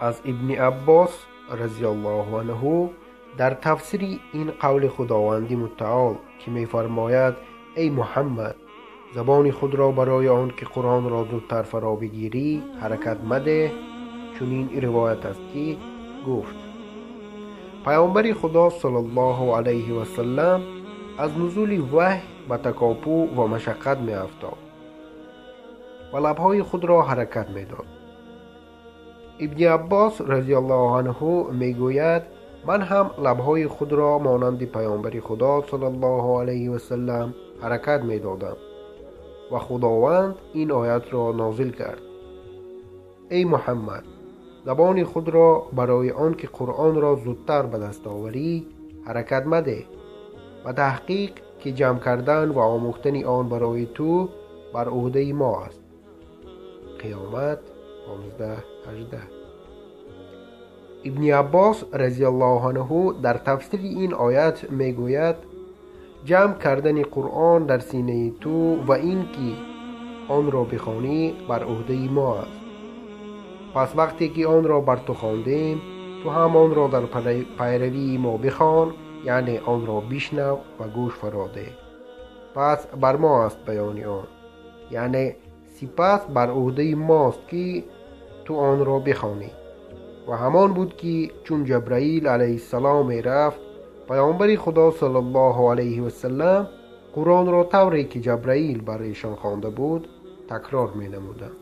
Аз Ибни Аббос разияллоҳу анҳу дар тафсири ин қавли Худованди Мутаол, ки мефармояд: эй Муҳаммад, забони худро барои он ки Қуръонро зудтар фаро бигирӣ ҳаракат мадеҳ, чунин ривоят аст, ки гуфт: Паёмбари Худо саллаллоҳу алайҳи васаллам аз нузули ваҳй ба такопӯ ва машаққат меафтод ва лабҳои худро ҳаракат медод. Ибни Аббос разияллоҳу анҳу мегӯяд: ман ҳам лабҳои худро монанди паёмбари Худо саллаллоҳу алайҳи васаллам ҳаракат медодам ва Худованд ин оятро нозил кард: эй Муҳаммад, забони худро барои он ки Қуръонро зудтар ба даст оварӣ ҳаракат мадеҳ ва таҳқиқ ки ҷамъ кардан ва омӯхтани он барои ту бар ӯҳдаи мо аст. Қиёмат 15-18. Ибни Аббос разияллоҳу анҳу дар тафсири ин оят мегӯяд: ҷамъ кардани Қуръон дар синаи ту ва ин ки онро бихонӣ бар ӯҳдаи мо аст. Пас вақте ки онро бар ту хондем, ту ҳам онро дар пайравии мо бихон, яъне онро бишнав ва гӯш фаро деҳ. Пас бар мо аст баёни он, яъне сипас бар ӯҳдаи мост ки ту онро бихонӣ. Ва ҳамон буд ки чун Ҷабраил алайҳиссалом мерафт, паёмбари Худо саллаллоҳу алайҳи васаллам Қуръонро тавре ки Ҷабраил бар эшон хонда буд такрор менамуданд.